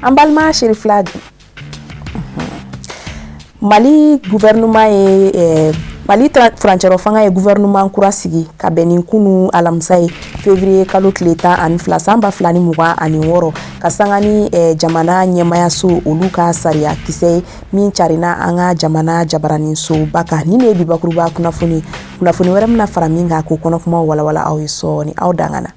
An balima Serifila, Mali gouvernement ye Mali furancɛrɔ fanga ye gouvernement kura sigi ka bɛn ni kunu alamisa ye, février kalo tile 12 san 2026, ka sanga ni jamana ɲɛmayaso olu ka sariya kisɛ ye min carinna an ka jamana jabaraninsoba kan. Nin de ye bi bakuruba kunnafoni. Kunnafoni wɛrɛ bɛna fara min kan k'o kɔnɔkumaw walawala aw ye sɔɔni. Aw dangana.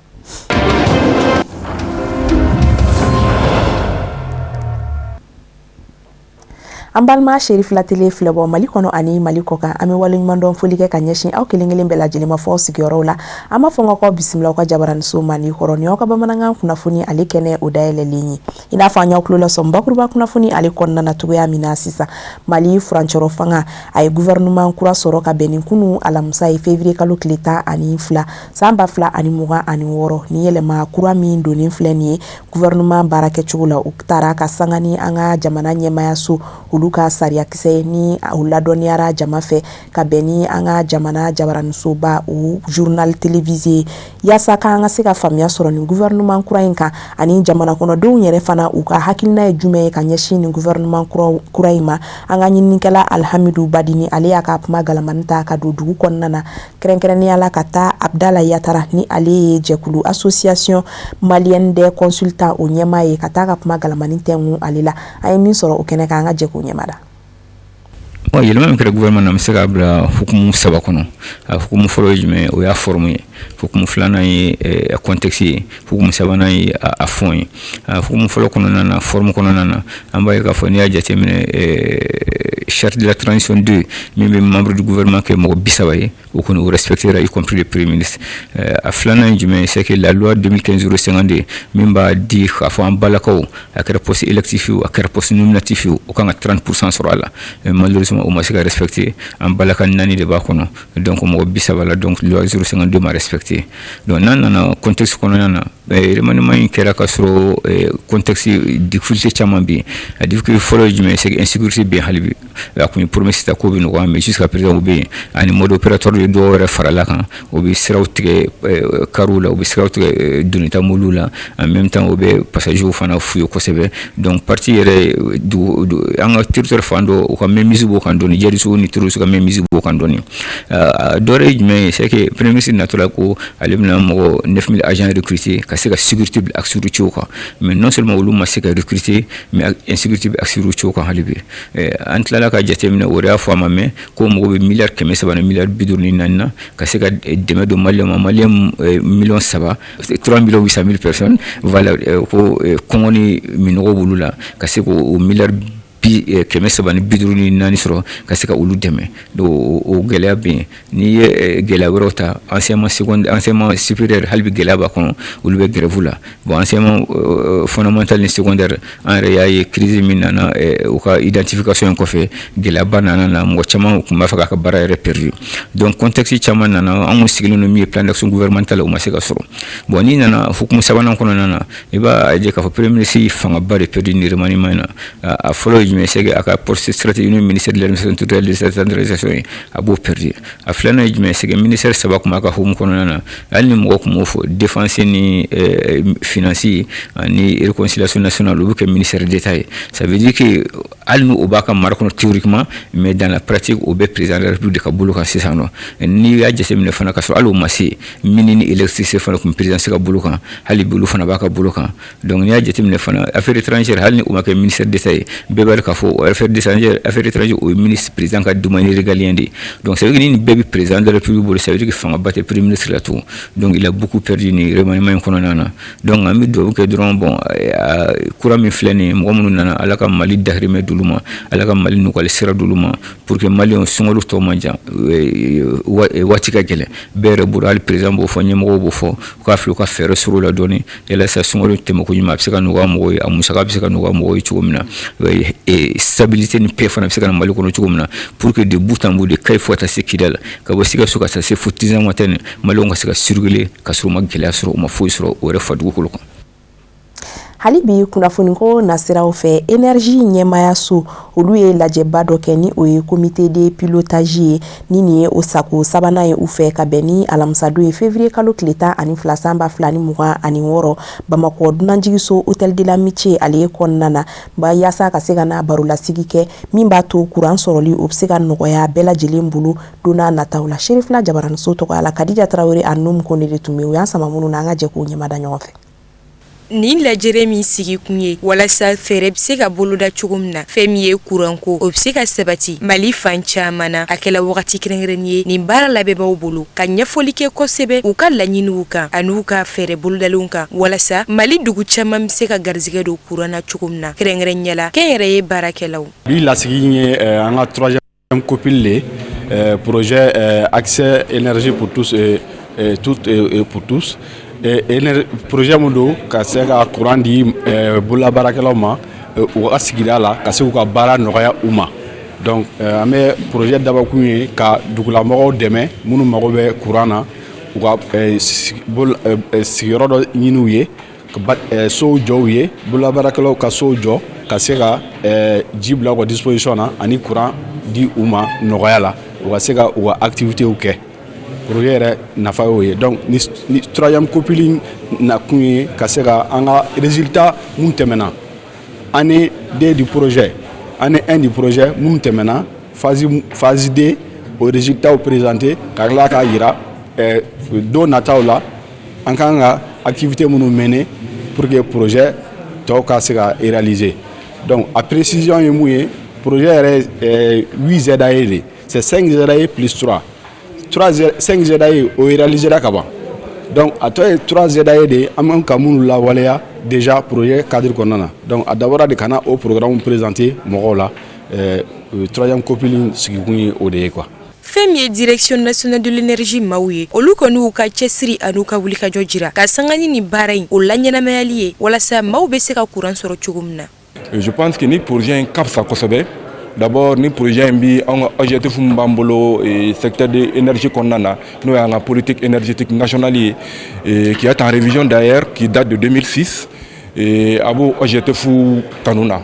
An balima Serifila Tele filɛbɔ Mali kɔnɔ ani Mali kɔkan, an bɛ waleɲumandɔn foli kɛ ka ɲɛsin aw kelen kelen bɛɛ lajɛlen ma fɔ sigiyɔrɔw la. An b'a fɔ n k'aw bisimila aw ka jabaraninso mandi kɔrɔ. Nin y'aw ka bamanankan kunnafoni ale kɛnɛ o dayɛlɛlen ye. I n'a fɔ an y'aw tulo lasɔmi bakuruba kunnafoni ale kɔnɔna na cogoya min na sisan, Mali furancɛrɔ fanga a ye gouvernement kura sɔrɔ ka bɛn ni kunu alamisa ye, février kalo tile 12 san 2026. Ni yɛlɛma kura min donnen filɛ nin ye gouvernement baarakɛcogo la, u taara ka sanga ni an ka jamana ɲɛmayaso olu ka sariyakisɛ ni o ladɔnniyara jama fɛ ka bɛn ni an ka jamana jabaraninsoba o journal télévisé, yaasa k'an ka se ka faamuya sɔrɔ nin gouvernement kura in kan ani jamana kɔnɔdenw yɛrɛ fana u ka hakilina ye jumɛn ye ka ɲɛsin nin gouvernement kura in ma. An ka ɲininikɛla Alhamidu Badini, ale y'a ka kuma galamani ta ka don dugu kɔnɔna na, kɛrɛnkɛrɛnnenya la ka taa Abdala Yatara, ni ale ye jɛkulu Association malienne des consultants o ɲɛmaa ye, ka taa ka kuma galamani tɛnku ale la. An ye min sɔrɔ o kɛnɛ kan, an ka jɛ k'o ɲɛmada. Bon, yɛlɛma min kɛra gouvernement na, an bɛ se k'a bila hukumu saba kɔnɔ. A hukumu fɔlɔ ye jumɛn? O y'a forme ye. Hukumu filanan ye a contexte ye. Hukumu sabanan ye a fond ye. A hukumu fɔlɔ kɔnɔna na, forme kɔnɔna na, an b'a ye k'a fɔ n'i y'a jateminɛ, charte de la transition 2 min bɛ membre du gouvernement kɛ mɔgɔ 30 ye, o kɔni o respectera, y compris le premier ministre. A filanan ye jumɛn ye? C'est que la loi 2015 52 min b'a di k'a fɔ an balakaw, a kɛra poste électif o, a kɛra poste nominatif o, o kan ka 30% sɔrɔ a la, malheureusement o ma se ka respecter. An balaka naani de b'a kɔnɔ, donc mɔgɔ 30 la, donc loi 052 ma respecter. Donc n'an nana contexte kɔnɔna na, remaniement in kɛra ka sɔrɔ contexte difficulté caman bɛ yen. A difficulté fɔlɔ ye jumɛn ye? C'est que insécurité bɛ yen hali bi. A kun ye promesse ta k'o bɛ nɔgɔya, mais jusqu'à présent o bɛ yen. Ani mode opératoire de dɔw yɛrɛ farala kan, o bɛ siraw tigɛ kariw la, o bɛ siraw tigɛ donita mobiliw la, en même temps o bɛ passagers fana fouiller kosɛbɛ. Donc parti yɛrɛ dugu an ka territoire fan dɔ, u ka mainmise b'o kan dɔɔni, djihadistes ni terroristes ka mainmise b'o kan dɔɔni. Dɔ wɛrɛ ye jumɛn ye? C'est que premier ministre natɔla ko ale bɛna mɔgɔ 9000 agents recruter ka se ka sécurité bila axe routier kan, mais non seulement olu ma se ka recruter, mais insécurité bɛ axe routier kan hali bi. An tilala ka jateminɛ, o de y'a fɔ a ma mɛn ko mɔgɔ bɛ miliyari 300 ni miliyari 54 na ka se ka dɛmɛ don maliyɛn ma, maliyɛn miliyɔn 3, 3 800 000 personnes, voilà, ko kɔngɔ ni minɔgɔ b'olu la, ka se k'o miliyari 354 sɔrɔ ka se ka olu dɛmɛ. Donc o gɛlɛya bɛ yen. N'i ye gɛlɛya wɛrɛw ta, enseignement secondaire, enseignement supérieur, hali bi gɛlɛya b'a kɔnɔ, olu bɛ grève la. Bon, enseignement fondamental ni secondaire, an yɛrɛ y'a ye crise min nana u ka identification in kɔfɛ, gɛlɛyaba nana na, mɔgɔ caman tun b'a fɛ k'a ka baara yɛrɛ perdu. Donc contexte caman nana, an kun sigilen don min ye plan d'action gouvernemental, o ma se ka sɔrɔ. Bon, n'i nana hukumu sabanan kɔnɔna na, i b'a lajɛ k'a fɔ premier ministre ye fangaba de perdu nin remaniement in na. A fɔlɔ ye jumɛn? C'est que a ka poste stratégique n'o ministère de l'administration territoriale de la décentralisation ye, a b'o perdu. A filanan ye jumɛn? C'est que ministère saba tun b'a ka hukumu kɔnɔna na, hali ni mɔgɔ tun m'o fɔ, défense ni finance ani réconciliation nationale, olu bɛ kɛ ministère d'état ye. Ça veut dire que hali ni o b'a ka mara kɔnɔ théoriquement, mais dans la pratique o bɛ président de la république de ka bolo kan sisan nɔ. N'i y'a jateminɛ fana, ka sɔrɔ hali o ma se, mine ni électricité fana tun présidence ka bolo kan, hali bi olu fana b'a ka bolo kan. Donc n'i y'a jateminɛ fana, affaires étrangères, hali ni o ma kɛ ministère d'état ye, bɛɛ b'a dɔn k'a fɔ affaires étrangères, affaires étrangères, o ye ministre président ka domaine régalien de ye. Donc ça veut dire que ni nin bɛɛ bɛ président de la république bolo, ça veut dire que fangaba tɛ premier ministre la tugun. Donc il a beaucoup perdu nin remaniement in kɔnɔna na. Donc an bɛ dugawu kɛ dɔrɔn, bon, kura min filɛ nin ye, mɔgɔ minnu nana, Ala ka Mali dahirimɛ d'olu ma, Ala ka Mali nɔgɔyali sira d'olu ma, pour que maliyɛnw, sunkalo tɔ man jan, waati ka gɛlɛn bɛɛ yɛrɛ bolo, hali président b'o fɔ, ɲɛmɔgɔw b'o fɔ, u k'a filɛ u ka fɛɛrɛ sɔrɔ o la dɔɔni yalasa sunkalo tɛmɛ ko ɲuman a bɛ se ka nɔgɔya mɔgɔw ye, a musaka bɛ se ka nɔgɔya mɔgɔw ye cogo min na, stabilité ni paix fana bɛ se ka na Mali kɔnɔ cogo min na, pour que de bout en bout, de Kayi fo ka taa se Kidal, ka bɔ Sikaso ka taa se fo Tinzawatɛni, maliyɛnw ka se ka circuler ka sɔrɔ u ma gɛlɛya sɔrɔ, u ma foyi sɔrɔ o yɛrɛ fa dugukolo kan. Hali bi kunnafoniko nasiraw fɛ, énergie ɲɛmaayaso olu ye lajɛba dɔ kɛ, ni o ye comité de pilotage ye. Ni nin ye o sako sabanan ye u fɛ, ka bɛn ni alamisadon ye, février kalo tile 12 san 2026, Bamakɔ dunanjigiso Hôtel de l'Amitié ale kɔnɔna na ba, yaasa ka se ka na barolasigi kɛ min b'a to kuran sɔrɔli o bɛ se ka nɔgɔya bɛɛ lajɛlen bolo don n'a nataw la. Serifila Jabaraniso tɔgɔ la, Kadija Tarawele a Numu Kone de tun bɛ u y'an sama minnu na. An ka jɛ k'o ɲɛmada ɲɔgɔn fɛ. Nin lajɛrɛ min sigi kun ye walasa fɛɛrɛ bɛ se ka boloda cogo min na, fɛn min ye kuranko, o bɛ se ka sabati Mali fan caman na. A kɛla wagati kɛrɛnkɛrɛnnen ye nin baara labɛnbaw bolo ka ɲɛfɔli kɛ kosɛbɛ u ka laɲiniw kan an'u ka fɛɛrɛ bolodalenw kan, walasa Mali dugu caman bɛ se ka garisɛgɛ don kuran na cogo min na, kɛrɛnkɛrɛnnenya la kɛnyɛrɛye baarakɛlaw. Bi lasigi ye an ka troisième copil le projet accès énergie pour tous et toutes et pour tous. Projet mun don ka se ka courant di bololabaarakɛlaw ma u ka sigida la, ka se k'u ka baara nɔgɔya u ma. Donc an bɛ projet dabɔkun ye ka dugulamɔgɔw dɛmɛ minnu mago bɛ courant na, u ka sigiyɔrɔ dɔ ɲini u ye, ka sow jɔ u ye, bololabaarakɛlaw ka sow jɔ, ka se ka ji bila u ka disposition na ani courant di u ma nɔgɔya la, u ka se ka u ka activités kɛ. Projet yɛrɛ nafa y'o ye. Donc ni troisième copil nakun ye ka se ka an ka résultat mun tɛmɛna, année 2 du projet, année 1 du projet mun tɛmɛna, phase 2, o résultats présenté, ka tila k'a yira don nataw la an kan ka activité minnu mener pour que projet tɔw ka se ka réaliser. Donc a précision ye mun ye? Projet yɛrɛ 8 ZAE de, c'est 5 ZAE plus 3. 3, 5 ZAE o réalisera ka ban. Donc a tɔ ye 3 ZAE de an bɛ ka minnu lawaleya déjà projet cadre kɔnɔna na. Donc a dabɔra de ka na o programme présenter mɔgɔw la. Troisième copil sigikun ye o de ye quoi. Fɛn min ye Direction nationale de l'énergie maaw ye, olu kɔni y'u ka cɛsiri an'u ka wulikajɔ jira ka sanga ni nin baara in o laɲɛnamayali ye, walasa maaw bɛ se ka kuran sɔrɔ cogo min na. Je pense que ni projet in ka fisa kosɛbɛ. D'abord, ni projet in bi anw ka objectif min b'an bolo secteur de énergie kɔnɔna na, n'o y'an ka politique énergétique nationale ye, qui est en révision d'ailleurs, qui date de 2006, a b'o objectif kanu na,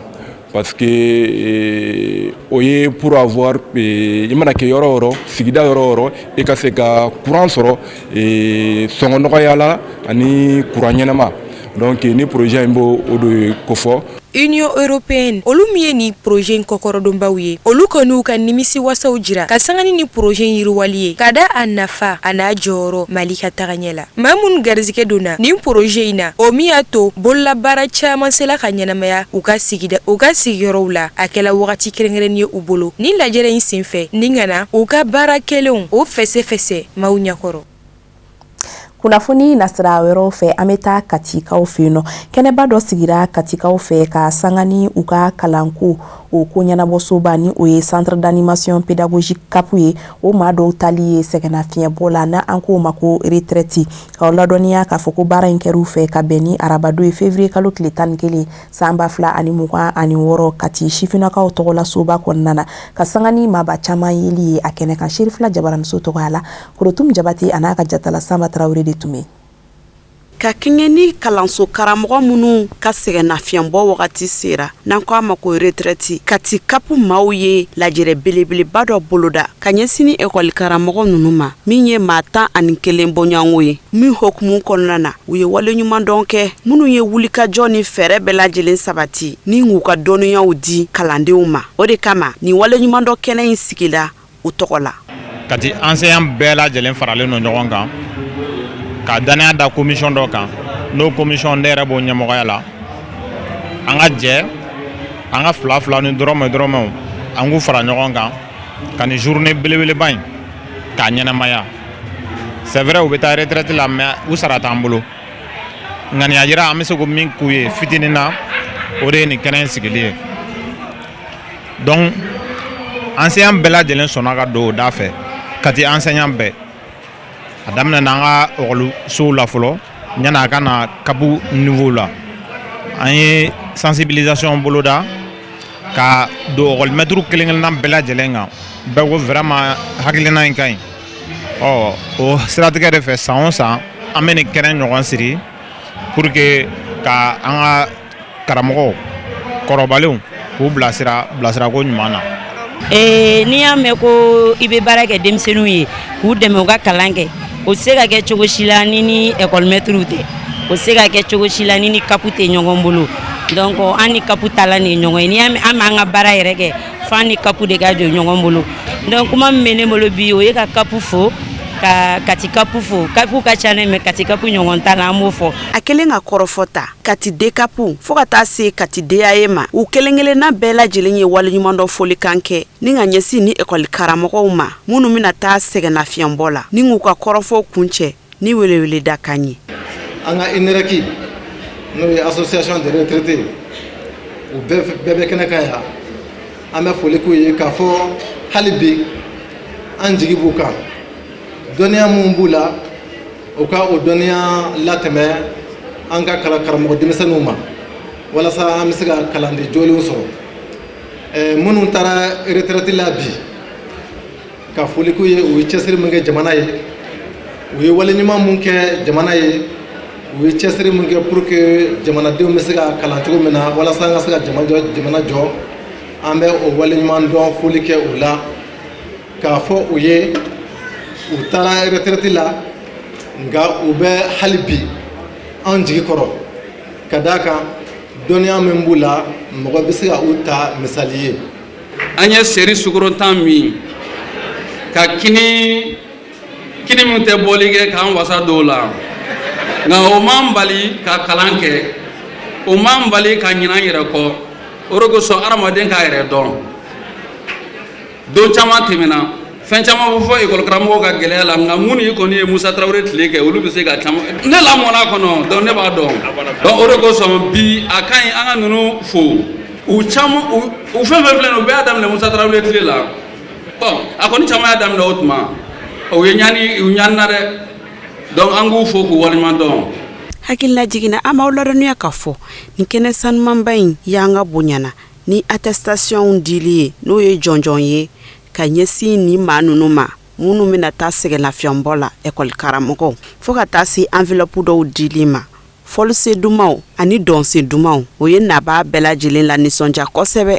parce que o ye pour avoir, i mana kɛ yɔrɔ o yɔrɔ, sigida yɔrɔ o yɔrɔ, i ka se ka courant sɔrɔ sɔngɔ nɔgɔya la ani courant ɲɛnama. Donc ni projet in b'o o de kofɔ. Union européenne, olu min ye nin projet in kɔkɔrɔdonbaw ye, olu kɔni y'u ka nimisi wasaw jira ka sanga ni projet in yiriwali ye, ka da a nafa a n'a jɔyɔrɔ Mali ka tagaɲɛ la. Maa minnu garizigɛ donna nin projet in na, o min y'a to bololabaara caman sela ka ɲɛnamaya u ka sigida, u ka sigiyɔrɔw la, a kɛla wagati kɛrɛnkɛrɛnnen ye u bolo nin lajɛrɛ in senfɛ, ni ka na u ka baara kɛlenw o fɛsɛ-fɛsɛ maaw ɲɛkɔrɔ. Kunnafoni nasira wɛrɛw fɛ, an bɛ taa Katikaw fɛ yen nɔ. Kɛnɛba dɔ sigira Katikaw fɛ ka sanga ni u ka kalanko o ko ɲɛnabɔsoba, ni o ye Centre d'animation pédagogique CAP ye. O maa dɔw tali ye sɛgɛnnafiɲɛbɔ la, n'a an k'o ma ko retraite. K'aw ladɔnniya k'a fɔ ko baara in kɛr'u fɛ ka bɛn ni arabado ye, février kalo tile 11 san 2026, Kati sifinnakaw tɔgɔla soba kɔnɔna na, ka sanga ni maaba caman yeli ye a kɛnɛ kan. Serifila Jabaraniso tɔgɔya la, Korotum Jabate a n'a ka jatala Sanba Tarawele de tun bɛ. Ka kɛɲɛ ni kalanso karamɔgɔ minnu ka sɛgɛnnafiɲɛbɔ wagati sera, n'an ko a ma ko retraite, Kati CAP maaw ye lajɛrɛ belebeleba dɔ boloda ka ɲɛsin ni ekɔli karamɔgɔ ninnu ma, min ye maa 11 bɔɲɔgɔnko ye, min hokumu kɔnɔna na u ye waleɲumandɔn kɛ minnu ye wulikajɔ ni fɛɛrɛ bɛɛ lajɛlen sabati ni k'u ka dɔnniyaw di kalandenw ma. O de kama nin waleɲumandɔn kɛnɛ in sigila u tɔgɔ la. Kati enseignant bɛɛ lajɛlen faralen don ɲɔgɔn kan ka danaya da commission dɔ kan, n'o commission ne yɛrɛ b'o ɲɛmɔgɔya la. An ka jɛ, an ka fila fila ni dɔrɔmɛ dɔrɔmɛw, an k'u fara ɲɔgɔn kan ka nin journée belebeleba in k'a ɲɛnamaya. C'est vrai, u bɛ taa retraite la, mais u sara t'an bolo. Ŋaniya jira an bɛ se ko min k'u ye fitinin na, o de ye nin kɛnɛ in sigili ye. Donc enseignant bɛɛ lajɛlen sɔnna ka don o da fɛ. Kati enseignant bɛɛ, a daminɛ n'an ka ekɔlisow la fɔlɔ, yanni a ka na CAP niveau la. An ye sensibilisation boloda ka don ekɔlimɛtiriw kelen kelenna bɛɛ lajɛlen kan. Bɛɛ ko vraiment hakilina in ka ɲi. Ɔ o siratigɛ de fɛ, san o san an bɛ nin kɛnɛ ɲɔgɔn siri pour que ka an ka karamɔgɔw kɔrɔbalenw k'u bilasira bilasirako ɲuman na. N'i y'a mɛn ko i bɛ baara kɛ denmisɛnninw ye k'u dɛmɛ u ka kalan kɛ, o tɛ se ka kɛ cogo si la ni ni ekɔlimɛtiriw tɛ, o tɛ se ka kɛ cogo si la ni ni CAP tɛ ɲɔgɔn bolo. Donc an ni CAP taalan de ye ɲɔgɔn ye. N'i y'a mɛn an b'an ka baara yɛrɛ kɛ, f'an ni CAP de ka jɔ ɲɔgɔn bolo. Donc kuma min bɛ ne bolo bi, o ye ka CAP fo, ka Kati CAP fo. CAP ka ca ne, mais Kati CAP ɲɔgɔn t'a la, an b'o fɔ. A kɛlen ka kɔrɔfɔ ta Kati DCAP fo ka taa se Kati DAE ma, u kelen-kelenna bɛɛ lajɛlen ye waleɲumandɔn folikan kɛ ni ka ɲɛsin ni ekɔli karamɔgɔw ma minnu bɛna taa sɛgɛnnafiɲɛbɔ la, ni k'u ka kɔrɔfɔw kuncɛ ni weleweleda kan ye. An ka INEREC, n'o ye association des retraités, u bɛɛ bɛ kɛnɛ kan yan. An bɛ foli k'u ye k'a fɔ hali bi an jigi b'u kan. Dɔnniya min b'u la, u ka o dɔnniya latɛmɛ an ka karamɔgɔ denmisɛnninw ma walasa an bɛ se ka kalanden jolenw sɔrɔ. Minnu taara retraite la bi, ka foli k'u ye. U ye cɛsiri min kɛ jamana ye, u ye wale ɲuman mun kɛ jamana ye, u ye cɛsiri min kɛ pour que jamanadenw bɛ se ka kalan cogo min na walasa an ka se ka jamana jɔ, an bɛ o wale ɲuman dɔn foli kɛ u la k'a fɔ u ye u taara retraite la, nka u bɛ hali bi an jigi kɔrɔ, ka d'a kan dɔnniya min b'u la, mɔgɔ bɛ se ka u ta misali ye. An ye seri sukorontan min ka kini kini min tɛ bɔli kɛ k'an wasa don o la, nka o m'an bali ka kalan kɛ, o m'an bali ka ɲinɛ an yɛrɛ kɔ. O de kosɔn hadamaden k'a yɛrɛ dɔn. Don caman tɛmɛna, fɛn caman bɛ fɔ ekɔli karamɔgɔw ka gɛlɛya la, nka minnu ye kɔni ye Musa Tarawele tile kɛ, olu bɛ se ka caman. Ne lamɔna kɔnɔ, donc ne b'a dɔn. Donc o de kosɔn bi a ka ɲi an ka ninnu fo. U caman, u fɛn fɛn filɛ nin ye, u bɛɛ y'a daminɛ Musa Tarawele tile la. Bon, a kɔni caman y'a daminɛ o tuma, o ye ɲani, u ɲanina dɛ. Donc an k'u fo k'u waleɲuman dɔn. Hakilila jiginna, an b'aw ladɔnniya k'a fɔ nin kɛnɛ sanumanba in y'an ka bonyana ni attestation dili ye, n'o ye jɔnjɔn ye ka ɲɛsin nin maa ninnu ma minnu bɛna taa sɛgɛnlafiɲɛbɔ la, ekɔli karamɔgɔw, fo ka taa se enveloppe dɔw dili ma. Fɔlisen dumanw ani dɔnsen dumanw, o ye nabaa bɛɛ lajɛlen la nisɔndiya kosɛbɛ.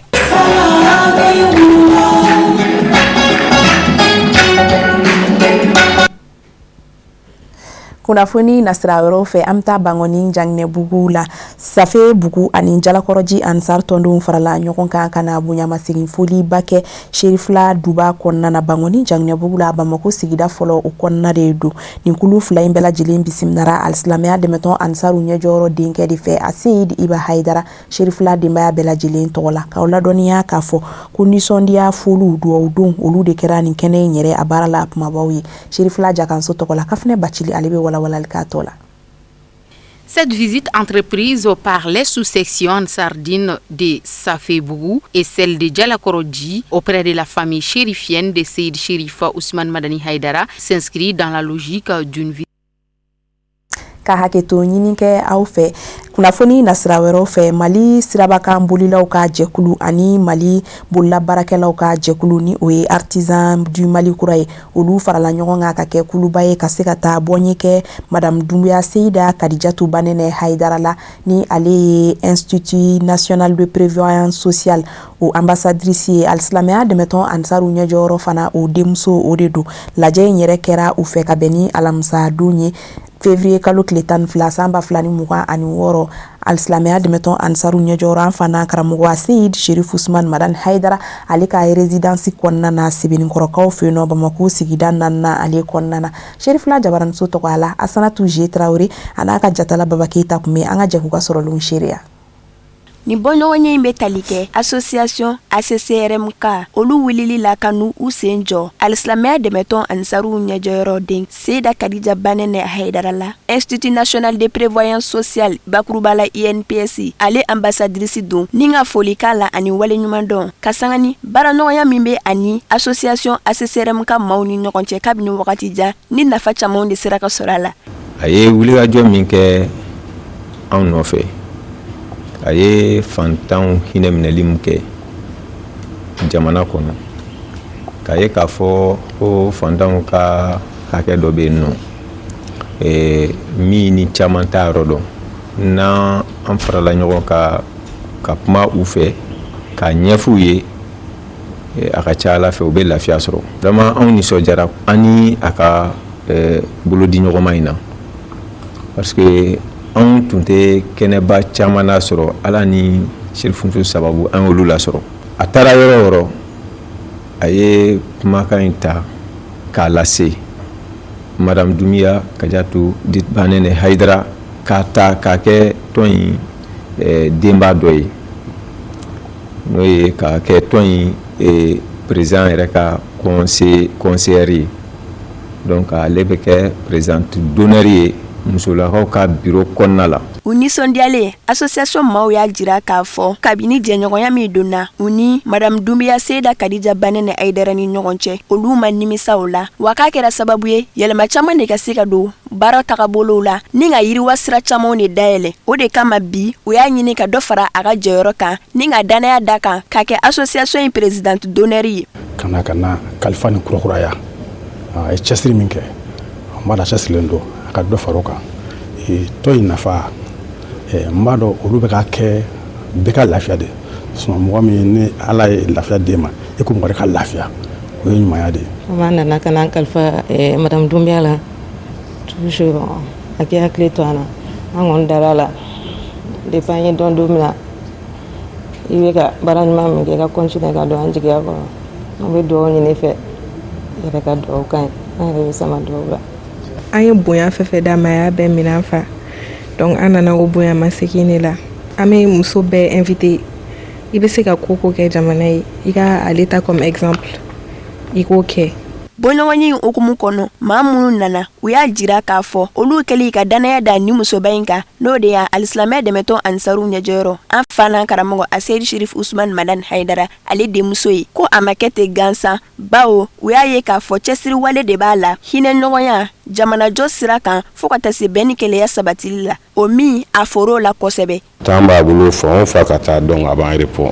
Kunnafoni nasira wɛrɛw fɛ, an bɛ taa Bankɔni Janginɛbugu la. Safe Bugu ani Jalakɔrɔji Ansar tɔndenw farala ɲɔgɔn kan ka na bonyamasegin foliba kɛ Serifila Duba kɔnɔna na Bankɔni Janginɛbugu la, Bamakɔ sigida fɔlɔ o kɔnɔna de don. Nin kulu fila in bɛɛ lajɛlen bisimilara alisilamɛya dɛmɛtɔn Ansaru ɲɛjɔyɔrɔ denkɛ de fɛ, Aseyid Iba Hayidara, Serifila denbaya bɛɛ lajɛlen tɔgɔ la. K'aw ladɔnniya k'a fɔ ko nisɔndiya foliw, dugawudon, olu de kɛra nin kɛnɛ in yɛrɛ a baara la kumabaw ye. Serifila Jakanso tɔgɔ la, Kafinɛ Bacili, ale bɛ walawalali k'a tɔ la. Cette visite entreprise par les sous-sections Ansardine de Safebougou et celle de Djalakorodji auprès de la famille chérifienne de Seyd Chérif Ousmane Madani Haïdara s'inscrit dans la logique d'une vie. Ka hakɛto ɲini kɛ aw fɛ. Kunnafoni nasira wɛrɛw fɛ, Mali sirabakan bolilaw ka jɛkulu ani Mali bololabaarakɛlaw ka jɛkulu, ni o ye Artisan du Mali kura ye, olu farala ɲɔgɔn kan ka kɛ kuluba ye ka se ka taa bɔnye kɛ Madame Dumbuya Seyida Kadijatu Banɛnɛ Hayidara la, ni ale ye Institut national de prévoyance sociale o ambassadrice ye, alisilamɛya dɛmɛtɔn Ansaru ɲɛjɔyɔrɔ fana o denmuso o de don. Lajɛ in yɛrɛ kɛra u fɛ ka bɛn ni alamisa don ye, février kalo tile 12 san 2026, alisilamɛya dɛmɛtɔn Ansaru ɲɛjɔyɔrɔ an fana karamɔgɔ Seyid Sherif Usman Madani Haidara, ale ka résidence kɔnɔna na Sebeninkɔrɔkaw fɛ yen nɔ, Bamakɔ sigida naaninan ale kɔnɔna na. Serifila Jabaraniso tɔgɔ la, Asanatu G Tarawele a n'a ka jatala Baba Keyita tun bɛ an ka jɛ k'u ka sɔrɔlenw seereya. Nin bɔɲɔgɔnye in bɛ tali kɛ association ACCRMK olu wulili la ka n'u u sen jɔ alisilamɛya dɛmɛtɔn Ansaruw ɲɛjɔyɔrɔ den Seyida Kadija Banɛnɛ Hayidara la, Institut national de prévoyance sociale bakuruba la INPS ale ambassadrice don, ni ka foli k'a la ani waleɲumandɔn ka sanga ni baaraɲɔgɔnya min bɛ ani association ACCRMK maaw ni ɲɔgɔn cɛ kabini wagati jan, ni nafa camanw de sera ka sɔrɔ a la. A ye wulikajɔ min kɛ anw nɔfɛ, a ye fantanw hinɛ minɛli min kɛ jamana kɔnɔ, k'a ye k'a fɔ ko fantanw ka hakɛ dɔ bɛ yen nɔ min ni caman t'a yɔrɔ dɔn, n'an an farala ɲɔgɔn ka ka kuma u fɛ k'a ɲɛf'u ye, a ka ca Ala fɛ, u bɛ lafiya sɔrɔ. Vraiment, anw nisɔndiyara an ni a ka bolodi ɲɔgɔnma in na, parce que anw tun tɛ kɛnɛba caman lasɔrɔ. Ala ni Serifunso sababu, an y'olu lasɔrɔ. A taara yɔrɔ o yɔrɔ, a ye kumakan in ta k'a lase Madame Doumbia Kadiatou dite Banene Hayidara, k'a ta k'a kɛ tɔn in denba dɔ ye, n'o ye k'a kɛ tɔn in président yɛrɛ ka conseillère ye. Donc ale bɛ kɛ présidente d'honneur ye musolakaw ka bureau kɔnɔna la. U nisɔndiyalen, association maaw y'a jira k'a fɔ kabini jɛɲɔgɔnya min donna u ni Madame Doumbia Seyida Kadija Banene Hayidara ni ɲɔgɔn cɛ, olu ma nimisa o la, wa k'a kɛra sababu ye yɛlɛma caman de ka se ka don baara tagabolow la ni ka yiriwa sira camanw de dayɛlɛ. O de kama bi, u y'a ɲini ka dɔ fara a ka jɔyɔrɔ kan ni ka dannaya da kan ka kɛ association in présidente d'honneur ye. Ka na ka na kalifa ni kurakuraya, a ye cɛsiri min kɛ, an b'a dɔn a cɛsirilen don, a ka dɔ fara o kan. Tɔn in nafa, n b'a dɔn olu bɛ ka kɛ bɛɛ ka lafiya de. Sinon mɔgɔ min ni Ala ye lafiya d'e ma, e ko mɔgɔ wɛrɛ ka lafiya, o ye ɲumanya de ye. An nana ka na kalifa Madame Doumbia la toujours, a k'i hakili to an na. An kɔni dara la depuis an ye dɔn don min na, i bɛ ka baara ɲuman min kɛ, i ka continuer ka don an jigiya kɔrɔ. An bɛ dugawu ɲini i fɛ, i yɛrɛ ka dugawu k'an ye, an yɛrɛ bɛ sama dugawu la. An ye bonya fɛn fɛn d'a ma, a y'a bɛɛ minɛ an fa. Donc an nana o bonya masegin de la. An bɛ muso bɛɛ invité, i bɛ se ka ko ko kɛ jamana ye, i ka ale ta comme exemple, i k'o kɛ. Bɔɲɔgɔnye in hukumu kɔnɔ, maa minnu nana, u y'a jira k'a fɔ olu kɛlen ka dannaya da ni musoba in kan, n'o de y'a alisilamɛ dɛmɛtɔn Ansaru ɲɛjɔyɔrɔ, an fa n'an karamɔgɔ Aseyidi Sherif Usman Madani Hayidara ale denmuso ye, ko a ma kɛ ten gansan, bawo u y'a ye k'a fɔ cɛsiriwale de b'a la hinɛ ɲɔgɔnya jamanajɔ sira kan, fo ka taa se bɛn ni kelenya sabatili la, o min a foro la kosɛbɛ. Temps b'a bolo fan o fan ka taa, donc a b'an répond.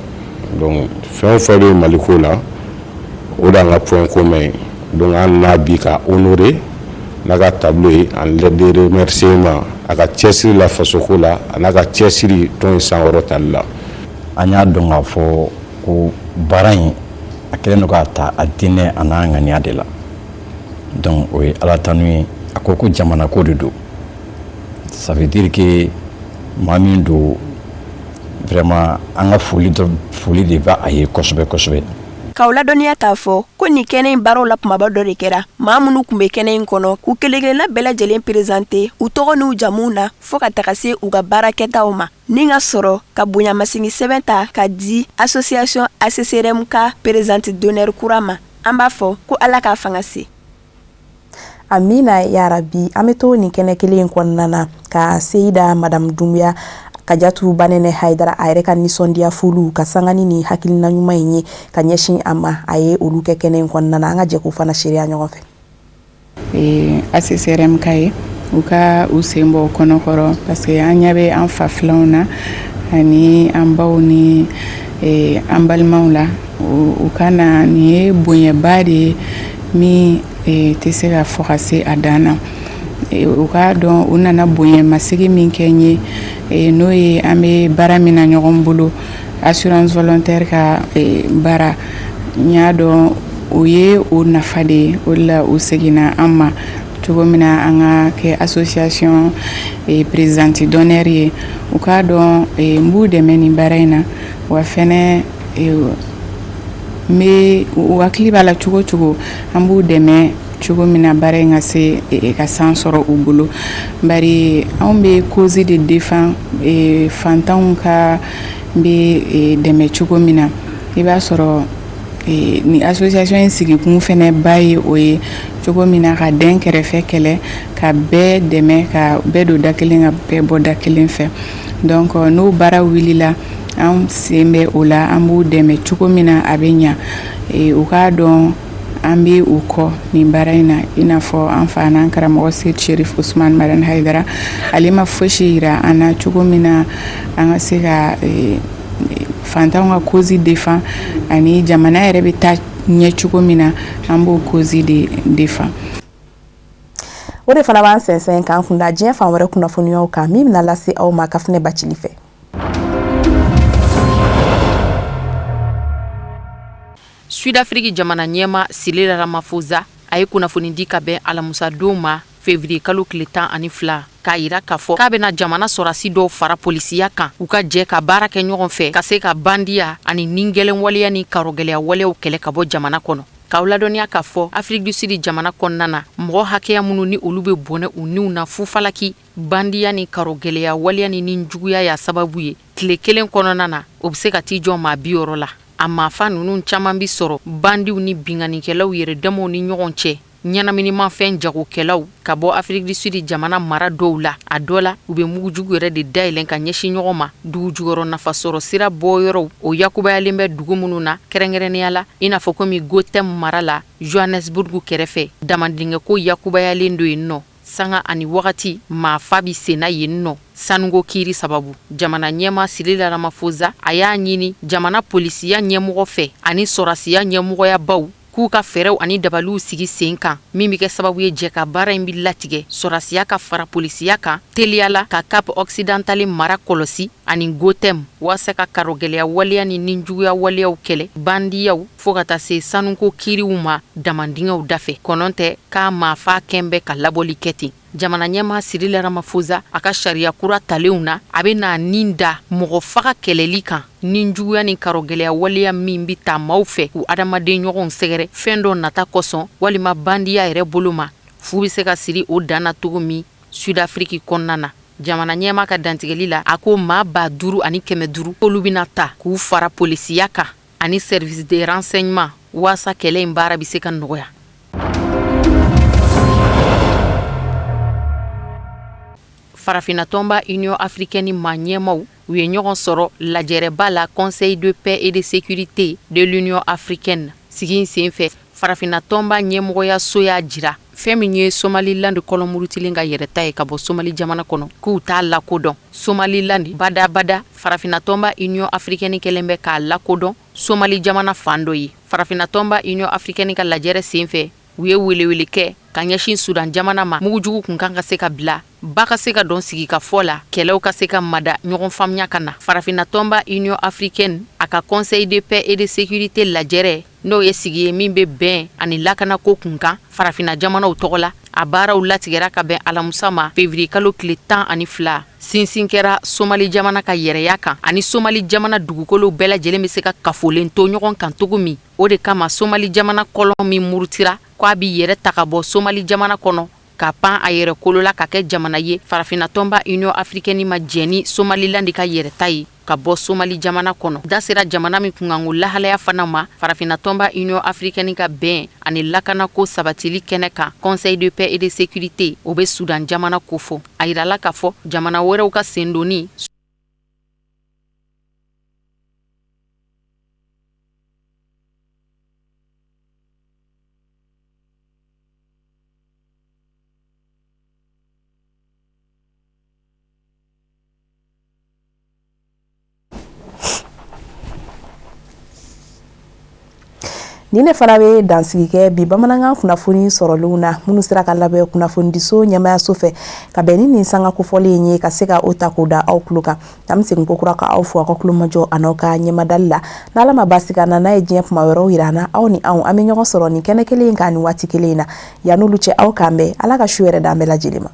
Donc fɛn o fɛn bɛ Mali ko la, o de y'an ka point commun ye. Donc an n'a bi ka honorer n'a ka tableau ye en lettre de remerciement, a ka cɛsiri la fasoko la, a n'a ka cɛsiri tɔn in sankɔrɔtali la. An y'a dɔn k'a fɔ ko baara in, a kɛlen don k'a ta a diinɛ a n'a ŋaniya de la. Donc o ye Ala tanu ye. A ko ko jamana ko de don, ça veut dire que maa min don, vraiment, an ka foli dɔ foli de b'a ye kosɛbɛ kosɛbɛ. K'aw ladɔnniya k'a fɔ ko nin kɛnɛ in baaraw la, kumaba dɔ de kɛra. Maa minnu tun bɛ kɛnɛ in kɔnɔ, k'u kelen-kelenna bɛɛ lajɛlen présenter u tɔgɔ n'u jamuw na, fo ka taga se u ka baarakɛtaw ma, ni ka sɔrɔ ka bonyamasegin sɛbɛn ta ka di association ACCRM ka présidente d'honneur kura ma. An b'a fɔ ko Ala k'a fanga se. Amina yarabi. An bɛ to nin kɛnɛ kelen in kɔnɔna na ka Seyida Madame Doumbia Kadiatou Banene Hayidara, a yɛrɛ ka nisɔndiya foliw ka sangani ni hakilina ɲuman in ye ka ɲɛsin a ma, a ye olu kɛ kɛnɛ in kɔnɔna na. An ka jɛ k'o fana seereya ɲɔgɔn fɛ. ACCRM ka ye u ka u sen bɔ kɔnɔkɔrɔ, parce que an ɲɛ bɛ an fa filanw na ani an baw ni an balimaw la. U ka na, nin ye bonyaba de ye min tɛ se ka fɔ ka se a dan na. U k'a dɔn u nana bonya masigi min kɛ n ye, n'o ye an bɛ baara min na ɲɔgɔn bolo, assurance volontaire ka baara, n y'a dɔn o ye o nafa de ye. O de la u seginna an ma cogo min na an ka kɛ association présidente d'honneur ye. U k'a dɔn n b'u dɛmɛ nin baara in na, wa fɛnɛ n bɛ u hakili b'a la cogo cogo, an b'u dɛmɛ cogo min na baara in ka se ka san sɔrɔ u bolo. Bari anw bɛ cause de défend, fantanw ka bɛ dɛmɛ cogo min na. I b'a sɔrɔ ni association in sigikun fɛnɛ ba ye o ye, cogo min na ka den kɛrɛfɛ kɛlɛ, ka bɛɛ dɛmɛ, ka bɛɛ don da kelen, ka bɛɛ bɔ da kelen fɛ. Donc n'o baara wulila, an sen bɛ o la, an b'u dɛmɛ cogo min na a bɛ ɲa. U k'a dɔn an bɛ u kɔ nin baara in na, i n'a fɔ an fa n'an karamɔgɔ Seyidi Sherif Usman Madani Hayidara, ale ma fosi yira an na cogo min na an ka se ka fantanw ka cause défend ani jamana yɛrɛ bɛ taa ɲɛ cogo min na, an b'o cause de défend. O de fana b'an sɛnsɛn k'an kunda diɲɛ fan wɛrɛ kunnafoniyaw kan, min bɛna lase aw ma Kafinɛ Bacili fɛ. Sud-Afrique jamana ɲɛmaa Cyril Ramaphosa a ye kunnafoni di ka bɛn alamusadon ma février kalo tile 12, k'a yira k'a fɔ k'a bɛna jamana sɔrɔdasi dɔw fara polisiya kan, u ka jɛ ka baara kɛ ɲɔgɔn fɛ ka se ka bandiya ani nigɛlɛn waleya ni karɔgɛlɛya waleyaw kɛlɛ ka bɔ jamana kɔnɔ. K'aw ladɔnniya k'a fɔ Afrique du Sud jamana kɔnɔna na, mɔgɔ hakɛya minnu ni olu bɛ bɔnɛ u niw na fufalaki bandiya ni karɔgɛlɛya waleya ni nijuguya y'a sababu ye, tile kelen kɔnɔna na, o bɛ se ka t'i jɔ maa 60 la. A maafa ninnu caman bɛ sɔrɔ bandiw ni binkannikɛlaw yɛrɛ damaw ni ɲɔgɔn cɛ, ɲɛnaminimafɛn jagokɛlaw ka bɔ Afrique du Sud jamana mara dɔw la. A dɔ la, u bɛ mugujugu yɛrɛ de dayɛlɛn ka ɲɛsin ɲɔgɔn ma. Dugu jukɔrɔ nafasɔrɔ sira bɔyɔrɔw, o yakubayalen bɛ dugu minnu na, kɛrɛnkɛrɛnnenya la i n'a fɔ komi Gauteng mara la, Johannesburg kɛrɛfɛ, damandingɛko yakubayalen don yen nɔ. Sanga ani wagati maafa bɛ senna yen nɔ sanuko kiiri sababu. Jamana ɲɛmaa Cyril Ramaphosa a y'a ɲini jamana polisiya ɲɛmɔgɔ fɛ ani sɔrɔdasiya ɲɛmɔgɔyabaw k'u ka fɛɛrɛw ani dabaliw sigi sen kan min bɛ kɛ sababu ye jɛ ka baara in bɛ latigɛ, sɔrɔdasiya ka fara polisiya kan teliya la ka Cap Occidental mara kɔlɔsi ani Gauteng waasa ka karɔgɛlɛya waleya ni nijuguya waleyaw kɛlɛ, bandiyaw fo ka taa se sanuko kiiriw ma damandingɛw dafɛ. Kɔnɔ tɛ k'a maafa kɛn bɛ ka labɔli kɛ ten. Jamana ɲɛmaa Cyril Ramaphosa a ka sariya kura talenw na, a bɛ n'a nin da mɔgɔ faga kɛlɛli kan, nijuguya ni karɔgɛlɛya waleya min bɛ taa maaw fɛ k'u adamaden ɲɔgɔnw sɛgɛrɛ fɛn dɔ nata kosɔn walima bandiya yɛrɛ bolo ma, fu bɛ se ka siri o dan na cogo min Sud-Afrique kɔnɔna na. Jamana ɲɛmaa ka dantigɛli la, a ko maa 5500 k'olu bɛna ta k'u fara polisiya kan ani service de renseignement waasa kɛlɛ in baara bɛ se ka nɔgɔya. Farafinna tɔnba Union africaine maa ɲɛmaw u ye ɲɔgɔn sɔrɔ lajɛrɛba la Conseil de paix et de sécurité de l'Union africaine sigi in senfɛ. Farafinna tɔnba ɲɛmɔgɔyaso y'a jira fɛn min ye Somaliland kɔlɔn murutilen ka yɛrɛta ye ka bɔ Somali jamana kɔnɔ, k'u t'a lakodɔn Somaliland badabada. Farafinna tɔnba Union africaine kɛlen bɛ k'a lakodɔn Somali jamana fan dɔ ye. Farafinna tɔnba Union africaine ka lajɛrɛ senfɛ, u ye welewele kɛ ka ɲɛsin Sudan jamana ma, mugujugu kun kan ka se ka bila, ba ka se ka don sigikafɔ la, kɛlɛw ka se ka mada, ɲɔgɔn faamuya ka na. Farafinna tɔnba Union africaine a ka Conseil de paix et de sécurité lajɛrɛ, n'o ye sigi ye min bɛ bɛn ani lakanako kun kan farafinna jamanaw tɔgɔ la, a baaraw latigɛra ka bɛn alamusa ma février kalo tile 12. Sinsin kɛra Somali jamana ka yɛrɛya kan ani Somali jamana dugukolow bɛɛ lajɛlen bɛ se ka kafolen to ɲɔgɔn kan cogo min. O de kama Somali jamana kɔlɔn min murutira k'a b'i yɛrɛ ta ka bɔ Somali jamana kɔnɔ ka pan a yɛrɛ kolo la ka kɛ jamana ye, farafinna tɔnba Union africaine ma jɛn ni Somaliland ka yɛrɛta ye ka bɔ Somali jamana kɔnɔ. Da sera jamana min kunkanko lahalaya fana ma, farafinna tɔnba Union africaine ka bɛn ani lakanako sabatili kɛnɛ kan Conseil de paix et de sécurité, o bɛ Sudan jamana kofɔ. A yirala k'a fɔ jamana wɛrɛw ka sendonni Nin de fana bɛ dansigi kɛ bi bamanankan kunnafoni sɔrɔlenw na minnu sera ka labɛn kunnafonidiso ɲɛmaayaso fɛ ka bɛn ni nin sanga kofɔlen in ye, ka se ka o ta k'o da aw tulo kan. An bɛ segin kokura ka aw fo aw ka tulomajɔ a n'aw ka ɲɛmadali la. N'Ala ma baasi k'an na, n'a ye diɲɛ kuma wɛrɛw yira an na, aw ni anw an bɛ ɲɔgɔn sɔrɔ nin kɛnɛ kelen in kan nin waati kelen in na. Yan'olu cɛ, aw k'an bɛn. Ala ka su hɛrɛ d'an bɛɛ lajɛlen ma.